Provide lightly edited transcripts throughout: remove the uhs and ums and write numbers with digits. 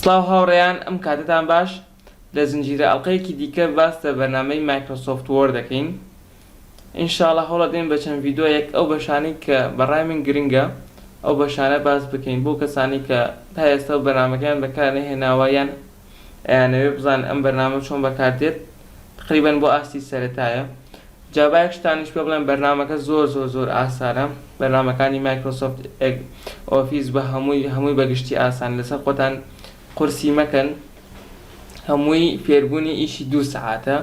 سڵاو هاوڕێیان ئەم کاتەتان باش لە زنجیرە ئەڵقەیەکی دیکە باس لە بەرنامەی Microsoft Word دەکەین ان شاءاللە هەوڵەدەین بە چەند ڤیدۆیەک ئەو بەشانەی کە بەڕای من گرنگە ئەو بەشانە باس بکەین بۆ کەسانی کە تا ئێستا بەرنامەکەیان بەکار نەهێناوە یان ئەیانەوێ بزانن ئەم بەرنامە چۆن بەکاردێت تقریبەن بۆ ئاستی سەرەتایە جا با یەک شتانیش پێ بڵێم بەرنامەکە زۆر زۆر زۆر ئاسانە بەرنامەکانی Microsoft Office بە هەمووی هەمووی بە گشتی ئاسان لەسەر خۆتان قورسی مەکەن هەمووی فێربوونی ئیشی دوو سەعاتە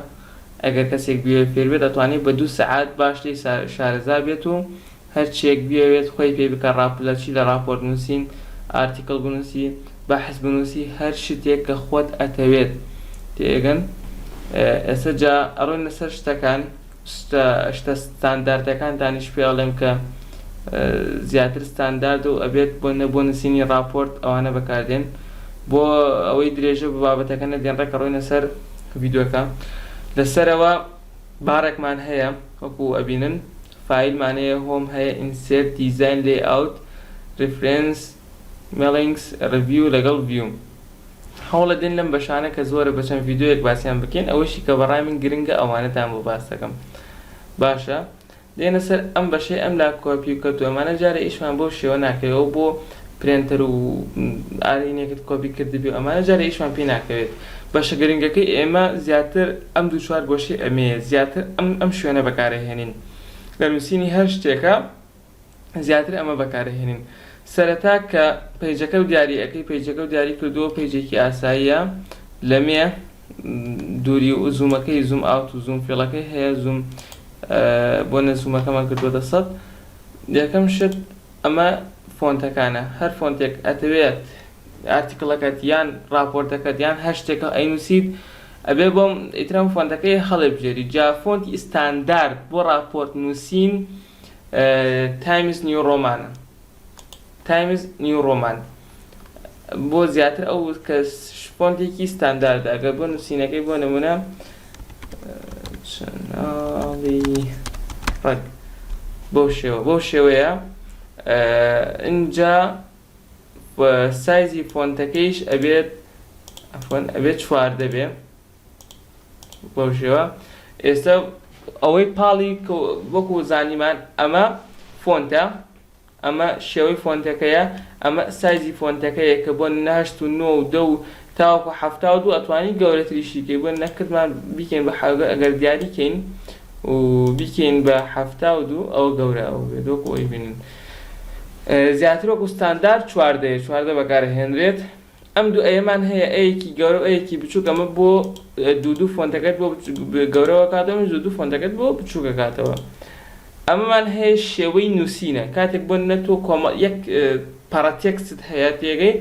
ئەگەر کەسێک بیەوێت فێر بێت ئەتوانێت بە دوو سەعات باش لێی شارەزا بێت و هەرچیەک بیەوێت خۆی پێ بکە ڕاپ لە چی لە ڕاپۆرت نووسین article بنووسی بەحس بنووسی هەر شتێک کە خۆت ئەتەوێت تێگەن ئێستا جا ئەڕۆین لەسەر شتەکان شتە شتە ستانداردەکانتانیش پێ ئەڵێم کە زیاتر ستاندارد و ئەبێت بۆ نە بۆ نووسینی ڕاپۆرت ئەوانە بەکاردێن بۆ ئەوەی درێژە بە بابەتەکە نەدێن ڕێک ئەڕۆینە سەر ڤیدیۆکە لەسەرەوە بارێکمان هەیە وەکو ئەبینن file مان هەیە home هەیە insert design layout reference mailings review لەگەڵ view هەوڵەدەین لەم بەشانە کە زۆرە بە چەند ڤیدیۆیەک باسیان بکەین ئەوەشی کە بەڕای من گرنگە ئەوانەتان بۆ باس دەکەم باشە دێنە سەر ئەم بەشەی ئەم لا copy و cut و ئەمانە جارێ ئیشمان بەو شێوە ناکەوێت بۆ printer و ئارینێکت کۆپی کردبی و ئەمانە جارێ ئیشمان پێی ناکەوێت بەشە گرنگەکەی ئێمە زیاتر ئەم دوو چوار گۆشەی ئەمەیە زیاتر ئەم ئەم شوێنە بەکارەهێنین لە نووسینی هەر شتێکە زیاتر ئەمە بەکارەهێنین سەرەتا کە page ەکە و دیاری ئەەکەی page ەکە و دیاری کردووە page ێکی ئاساییە لەمێ دووری و zoom ەکەی zoom out و zoom fill ەکەی هەیە zoom بۆ نە zoom ەکەمان کردووەتە سەد یەکەم شت ئەمە font ەکانە هەر font ێک ئەتەوێت article ەکەت یان راپۆرتەکەت یان هەر شتێکە ئەینوسیت ئەبێ بۆم ئیترم font ەکەی هەڵێبژێری جا font ی ستاندارد بۆ راپۆرت نووسین Times New Roman ە Times New Roman بۆ زیاتر ئەو کە font ێکی ستانداردە ئەگەر بۆ نووسینەکەی بۆ نمونە channel ی ڕەگ بەو شێوە بەو شێوەیە ئینجا size ی font ەکەیش ئەبێت عەفوەن ئەبێت 14 بێ بەو شێوە ئێستا ئەوەی پاڵی وەکو زانیمان ئەمە font ە ئەمە شێوەی font ەکەیە ئەمە size ی font ەکەیە کە بۆ نەهەشت و نۆ و دە و تاوەکو 72 ئەتوانی گەورەتریشی کەی بۆ نەکردمان بیکەین بە ئەگەر دیاری کەین و بیکەین بە 72 ئەوە گەورە ئەو بێت وەکو ئەوی بینن زیاتر وەکو ستاندارد چواردەیە چواردە بەکارهێنرێت ئەم دوو A یەمان هەیە A یەکی گەورە و A یەکی بچووک ئەمە بۆ دوو دوو font ەکەت بۆ گەورەوە کاتەوە دوو دوو font ەکەت بۆ بچووکەکاتەوە ئەمەمان هەیە شێوەی نووسینە کاتێک بۆ نە تۆ کۆمە یەک پەڕە text ت هەیە تێگەی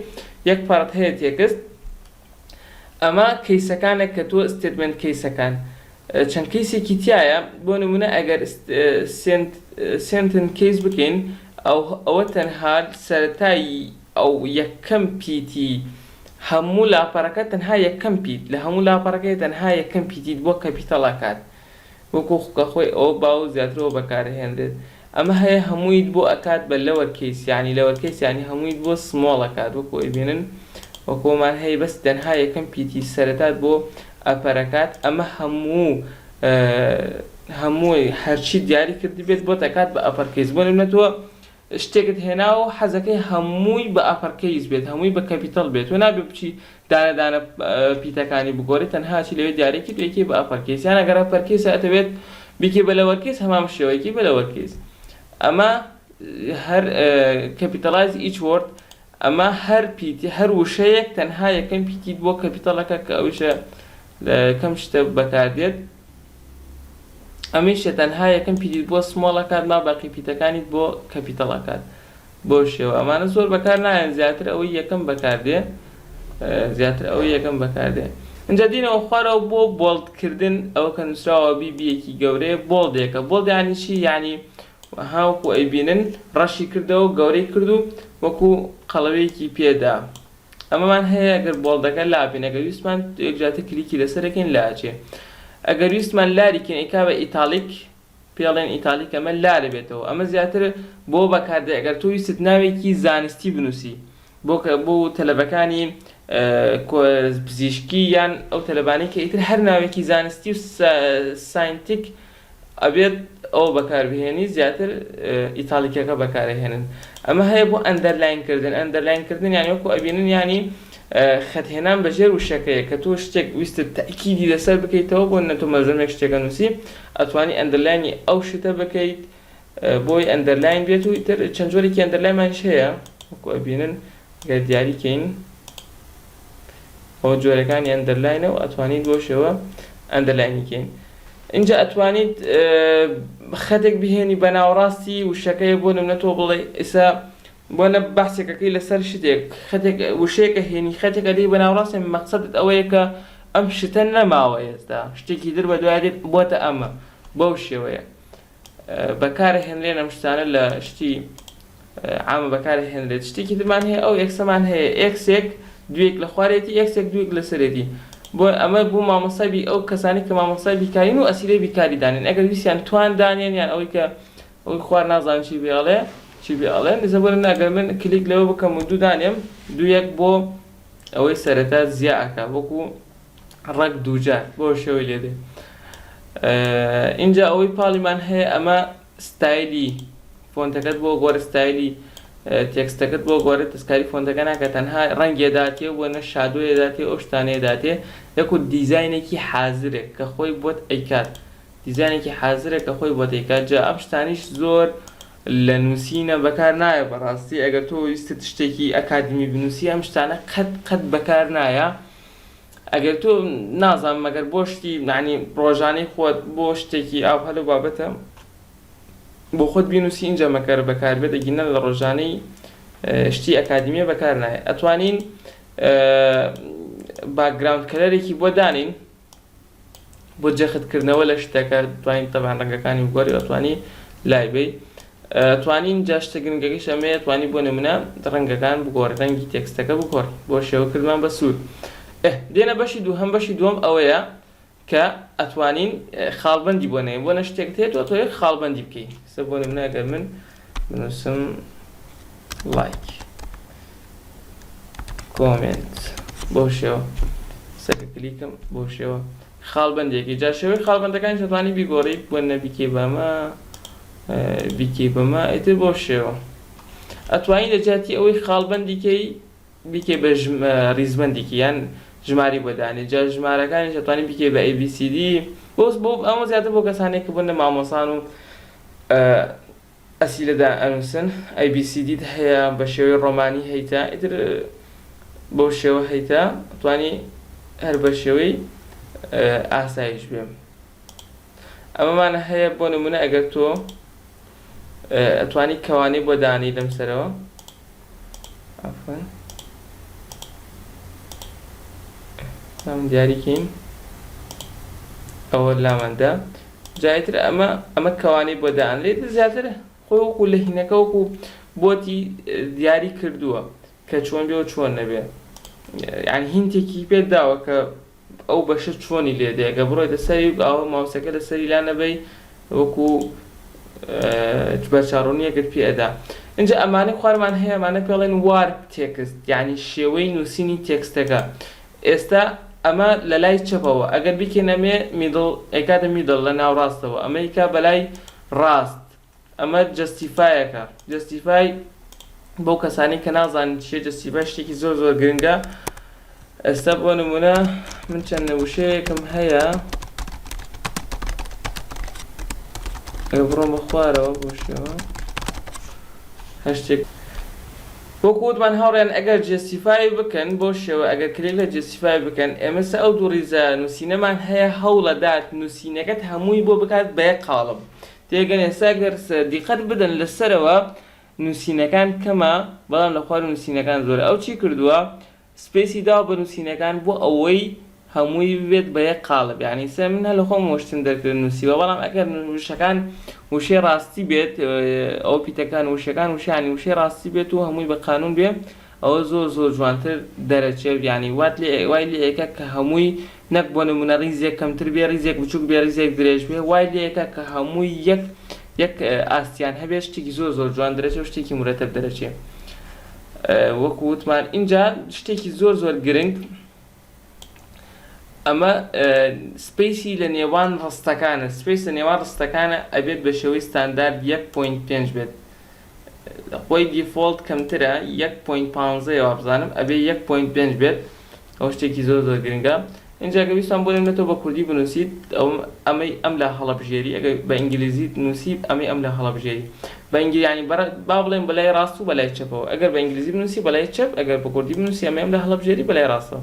یەک پەڕەت هەیە text ئەمە case ەکانە کە تۆ statement case ەکان چەند case ێکی تایە بۆ نمونە ئەگەر sentence case بکەین ئەو ئەوە تەنها سەرەتای ئەو یەکەم پیتی هەموو لاپەڕەکە تەنها یەکەم پیت لە هەموو لاپەڕەکەی تەنها یەکەم پیتیت بۆ capital ئەکات وەکو کە خۆی ئەوە باو و زیاترەوە بەکارئەهێنرێت ئەمە هەیە هەموویت بۆ ئەکات بە lower case یانی lower case یانی هەموویت بۆ small ئەکات وەکو ئەیبینن وەکۆمان هەیە بەس تەنها یەکەم پیتی سەرەتات بۆ upper ئەکات ئەمە هەموو هەمووی هەرچی دیاری کردبێت بۆت ئەکات بە upper case بۆ نمونە تۆ شتێکت هێناوە و حەزەکەی هەمووی بە upper case بێت هەمووی بە capital بێت تۆ نابێ بچی دانە دانە پیتەکانی بگۆری تەنها چی لەوێ دیاری کرد یەکێ بە upper case یان ئەگەر upper case ئەتەوێت بیکەی بە lower case هەمان شێوەیەکی بە lower case ئەمە هەر capitalize each word ئەمە هەر پیتی هەر وشەیەک تەنها یەکەم پیتیت بۆ capital ەکە کە ئەویشە کەم شتە بەکاردێت ئەمیشە تەنها یەکەم پیتیت بۆ small ئەکات ما باقی پیتەکانیت بۆ capital ئەکات بۆ شێوە ئەمانە زۆر بەکار نایەن زیاتر ئەوەی یەکەم بەکاردێ زیاتر ئەوەی یەکەم بەکاردێ اینجا دینەوە خوارەوە بۆ bold کردن ئەوە کە نووسراوە B B یەکی گەورەیە bold ێکە bold یانی چی یعنی هاوکو ئەیبینن ڕەشی کردەوە گەورەی کرد و وەکو قەڵەوێکی پێدا ئەمەمان هەیە ئەگەر bold ەکە لابین ئەگەر ویستمان یەکجاتە کلیکی لەسەرەکەین لاچێ ئەگەر ویستمان لاریکەین ئەیکا بە italic پێڵێن italic ئەمە لارە بێتەوە ئەمە زیاتر بۆ بەکاردێ ئەگەر تۆ ویستت ناوێکی زانستی بنووسی بۆ کە بۆ تەلەبەکانی. پزیشکی یان ئەو تەلەبانەی کە ئیتر هەر ناوێکی زانستی و scientific ئەبێت ئەوە بەکاربهێنی زیاتر italic ەکە بەکارهێنن ئەمە هەیە بۆ underline کردن underline کردن یانی وەکو ئەبینن یانی خەتهێنان بە ژێر وشەکەیە کە تۆ شتێک ویستت تەئکیدی لەسەر بکەیتەوە بۆ نە تۆ مەلزەمێک شتێکە نووسی ئەتوانی underline ی ئەو شتە بکەیت بۆی underline بێت و ئیتر چەند جۆرێکی underline مانیش هەیە وەکو ئەبینن گەر دیاری کەین ئەوە جۆرەکانی underline ە و ئەتوانیت بۆ شێوە underline ی کەین اینجا ئەتوانیت خەتێک بهێنی بە ناوەڕاستی وشەکەی بۆ نمونە تۆ بڵێ ئیسا بۆ نە بەحسێکەکەی لەسەر شتێک خەتێک وشەیەکە هێنی خەتێک ئەدەی بە ناوەڕاستی مەقسەدت ئەوەیە کە ئەم شتە نەماوە ئێستا شتێکی تر بەدوای دێت بۆتە ئەمە بەو شێوەیە بەکارەهێنرێن ئەم شتانە لە شتی عامە بەکارهێنرێت شتێکی ترمان هەیە ئەو X ەمان هەیە X ێک دوێک لە خوارێتی X ێک دوێک لەسەرێتی بۆ ئەمە بۆ مامۆستای بی ئەو کەسانی کە مامۆستای بیکارین و ئەسیلەی بیکاری دانێن ئەگەر ویستیان توان دانێن یان ئەوەی کە ئەوی خوار نازانم چی بێڵێ چی بێ ئەڵێن ئێستا بۆ ئەگەر من کلیک لەوە بکەم و دوو دانێم دوو یەک بۆ ئەوەی سەرەتا زیا ئەکا وەکو ڕەگ دووجار بۆ شێوەی لێ دێ ئینجا ئەوەی پاڵیمان هەیە ئەمە ستایلی فۆنتەکەت بۆ گۆڕ ستایلی تێکستەکەت بۆ گۆڕێت دەستکاری فۆنتەکە ناکە تەنها ڕەنگێ داتێ و نە shadow ێ داتێ ئەو شتانەیە داتێ یەکو دیزاینێکی حازرێک کە خۆی بۆت ئەیکات دیزاینێکی حازرە کە خۆی بۆت ئەیکات جا ئەم شتانیش زۆر لە نووسینە بەکار نایە بەڕاستی ئەگەر تۆ ویستت شتێکی ئەکادمی بنووسی ئەم شتانە قەت قەت بەکار نایە ئەگەر تۆ نازانم مەگەر بۆ شتی یانی ڕۆژانەی خۆت بۆ شتێکی ئاو هەلو بابەتە بۆ خۆت بینوسی ئینجا مەکەر بەکار بێت ئەگینا لە ڕۆژانەی شتی ئەکادیمیە بەکار نایە ئەتوانین background color ێکی بۆ دانین بۆ جەخت کردنەوە لە شتەکە توانین تەبعەن ڕەنگەکانی بگۆری ئەتوانی لای بەی توانین جا شتە گرنگەکەش ئەمەیە توانی بۆ نمونە ڕەنگەکان بگۆڕی ڕەنگی تێکستەکە بگۆڕی بۆ شێوە کردمان بە سوور دێنە بەشی دووهەم بەشی دووەم ئەوەیە کە ئەتوانین خاڵبەندی بۆ نێین بۆ نە شتێک تێت و تۆ یەک خاڵبەندی بکەی سە بۆ نمونە ئەگەر من بنووسم like comment بەو شێوە سەکە کلیکم بەو شێوە خاڵبەندێکی جا شێوەی خاڵبەندەکانی دەتوانی بیگۆڕی بۆ نەبیکەی بەمە بیکەی بەمە ئیتر بەو شێوە ئەتوانی لە جیاتی ئەوەی خاڵبەندیکەی بیکەی بە ڕیزبەندێکی یان ژماری بۆ دانێ جا ژمارەکانیش ئەتوانی بیکەی بە ABCD بۆ بۆ ئەمە زیاتر بۆ کەسانێک کە بوون مامۆسان و ئەسیلەدا ئەنووسن ABCD هەیە بە شێوەی ڕۆمانی هەیتە ئیتر بەو شێوە هەیتە توانی هەر بە شێوەی ئاسایش بێ ئەمەمانە هەیە بۆ نمونە ئەگەر تۆ ئەتوانی کەوانەی بۆ دانی لەم سەرەوە عفوا دیاری کەین ئەوە لاماندا جایتر ئەمە ئەمە کەوانەی بۆ دانرێت زیاتر خۆی وەکو لە هینەکە وەکو بۆتی دیاری کردووە کە چۆن بێ و چۆن نەبێ یعنی hint ێکی پێت داوە کە ئەو بەشە چۆنی لێ دێ گەر بڕۆیتە سەری و ئاوە ماوسەکە لە سەری لا نەبەی وەکو بەرچاوڕوونیەکت پێ ئەدا اینجا ئەمانەی خوارمان هەیە ئەمانە پێڵێن warp text یعنی شێوەی نووسینی تێکستەکە ئێستا ئەمە لە لای چەپەوە ئەگەر بیکەین ئەمێ middle ئەیکاتە middle لە ناوڕاستەوە ئەمەیکا بەلای ڕاست ئەمە justify ەکە justify بۆ کەسانی کە نازانن چیە justify شتێکی زۆر زۆر گرنگە ئێستا بۆ نمونە من چەند وشەیەکم هەیە ئەگەر بڕۆم بە خوارەوە بۆ شێوە هەشتێک وەکو وتمان هاوڕێیان ئەگەر justify بکەن بۆ شێوە ئەگەر کلیک لە justify بکەن ئێمەسە ئەو دوو ڕیزە نووسینەمان هەیە هەوڵەدات نووسینەکەت هەمووی بۆ بکات بە یەک قاڵب تێگەن ئێستا گەر دیقەت بدەن لە سەرەوە نوسینەکان کەمە بەڵام لە خوارو نوسینەکان زۆرە ئەو چی کردووە space ی داوە بە نوسینەکان بۆ ئەوەی هەمووی ببێت بە یەک قاڵب یانی ئێستا من هەر لە خۆمەوە شتم دەرکرد نوسیوە بەڵام ئەگەر وشەکان وشەی ڕاستی بێت ئەو پیتەکان وشەکان وشانی وشەی ڕاستی بێت و هەمووی بە قانون بێ ئەوە زۆر زۆر جوانتر دەرەچێ یانی وات لێ وای لێ ئەکا کە هەمووی نەک بۆ نمونە ڕیزێک کەمتر بێ ڕیزێک بچوک بێ ڕیزێک درێژ بێ وای لێ ئەکا کە هەمووی یەک یەک ئاستیان هەبێ شتێکی زۆر زۆر جوان دەرەچێ و شتێکی مرەتەب دەرەچێ. وەکو وتمان ئینجا شتێکی زۆر زۆر گرنگ ئەمە space ی لە نێوان ڕستەکانە space لە نێوان ڕستەکانە ئەبێت بە شێوەی ستاندارد 1.5 بێت خۆی default کەمترە 1.15 وابزانم ئەبێ 1.5 بێت ئەو شتێکی زۆر زۆر گرنگە ئینجا گەر ویستان بۆ نمونە تۆ بە کوردی بنووسیت ئەو ئەمەی ئەم لا هەڵەبژێری ئەگەر بە ئینگلیزی نووسی ئەمەی ئەم لا هەڵەبژێری بە ئینگلی یانی بەڕ با بڵێم بەلای ڕاست و بەلای چەپەوە ئەگەر بە ئینگلیزی بنووسی بەلای چەپ ئەگەر بە کوردی بنووسی ئەمەی ئەم لا هەڵەبژێری بەلای ڕاستەوە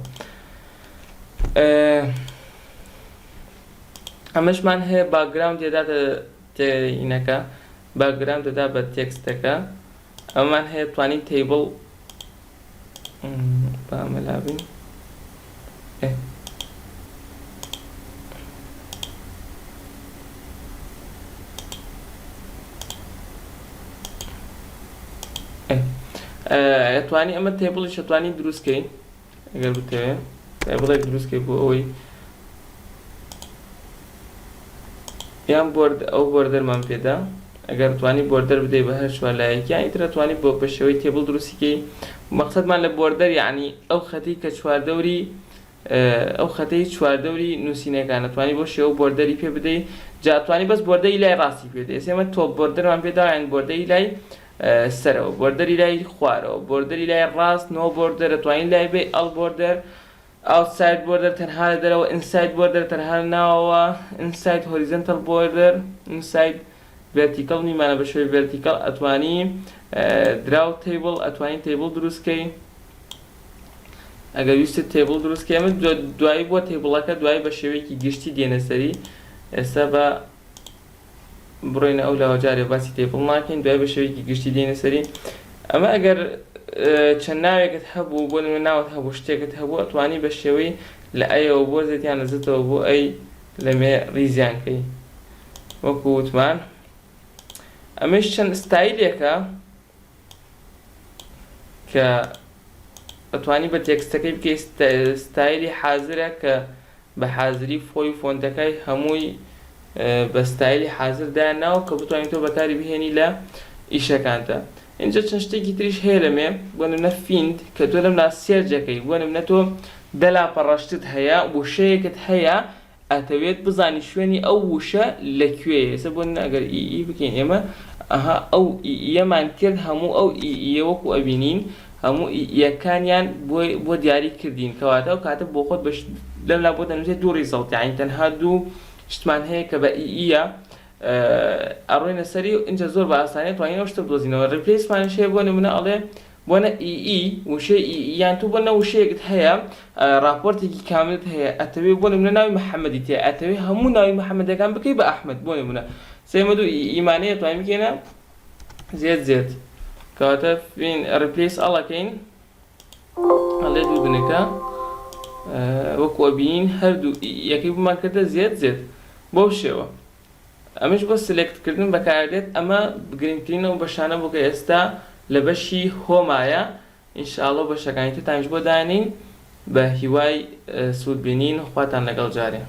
ئەمەشمان هەیە background دەداتە تێینەکە background دەدا بە text ەکە ئەمان هەیە توانی table با ئەمە لابین ئێ. ئەتوانی ئەمە table یش ئەتوانی دروست کەی ئەگەر بتەوێ table ێک دروست کەی بۆ ئەوەی یان border ئەو border مان پێدا ئەگەر توانی border بدەی بە هەر چوار لایەکیان ئیتر توانی بۆ بە شێوەی table دروستیکەی مەقسەدمان لە border یعنی ئەو خەتی کە چواردەوری ئەو خەتەی چواردەوری نووسینەکانە توانی بۆ شێوە border ی پێ بدەی جا توانی بەس border ی لای ڕاستی پێ بدەی ئێستا ئێمە top border مان پێدا یان border ی لای سەرەوە border ی لای خوارەوە border ی لای ڕاست no border توانی لای بێ all border outside border تەنها لە دەرەوە inside border تەنها لە ناوەوە inside horizontal border inside vertical نیمانە بە شێوەی vertical ئەتوانی draw table ئەتوانی table دروستکەی ئەگەر ویستت table دروست کەی ئەمە دوایی بۆ table ەکە دوایی بە شێوەیەکی گشتی دێنە سەری ئێستا بە بڕۆینە ئەو لاوە جارێ باسی table ناکەین دوای بە شێوەیەکی گشتی دێنە سەری ئەمە ئەگەر چەند ناوێکت هەبوو بۆ نمونە ناوت هەبوو شتێکت هەبوو ئەتوانی بە شێوەی لە A یەوە بۆ Z یان لە Z ەوە بۆ A لەمێ ڕیزیان کەی وەکو وتمان ئەمەش چەند style ێکە کە ئەتوانی بە text ەکەی بکەی style ی حازرە کە بە حازری فۆی font ەکەی هەمووی بە style ی حازر دایان ناوە کە بتوانیت تۆ بەکاری بهێنی لە ئیشەکانتا اینجا چەند شتێکی تریش هەیە لەمێ بۆ نمونە find کە تۆ لەم لا search ەکەی بۆ نمونە تۆ دە لاپەڕەشتت هەیە وشەیەکت هەیە ئەتەوێت بزانی شوێنی ئەو وشە لە کوێیە ئێستا بۆ نمونە ئەگەر ئی ئی بکەین ئێمە ئەها ئەو ئی ئیەمان کرد هەموو ئەو ئی ئیە وەکو ئەبینین هەموو ئی ئیەکانیان بۆ بۆ دیاری کردین کەواتە ئەو کاتە بۆ خۆت بەش لەم لا بۆ دەنووسێت دوو result یانی تەنها دوو شتمان هەیە کە بە ئی ئیە ئەڕۆینە سەری و ئینجا زۆر بە ئاسانی توانین ئەو شتە بدۆزینەوە replace مانیش هەیە بۆ نمونە ئەڵێ بۆنە ئی ئی وشەی ئی ئی یان تۆ بۆنە وشەیەکت هەیە ڕاپۆرتێکی کاملت هەیە ئەتەوێ بۆ نمونە ناوی محەممەدی تێ ئەتەوێ هەموو ناوی محەممەدەکان بکەی بە ئەحمەد بۆ نمونە سێمە دوو ئی ئیمانەیە توانین بکەینە Z Z کەواتە find replace all ەکەین ئەڵێ دوو دنەکە وەکو ئەبینین هەردوو یەکەی بمان کردە Z Z بەو شێوە ئەمەش بۆ select کردن بەکاردێت ئەمە گرنگترین ئەو بەشانە بوو کە ئێستا لە بەشی home ایە ان شاء اللە بەشەکانی ترتانیش بۆ دانێین بە هیوای سوود بینین خواتان لەگەڵ جارێ.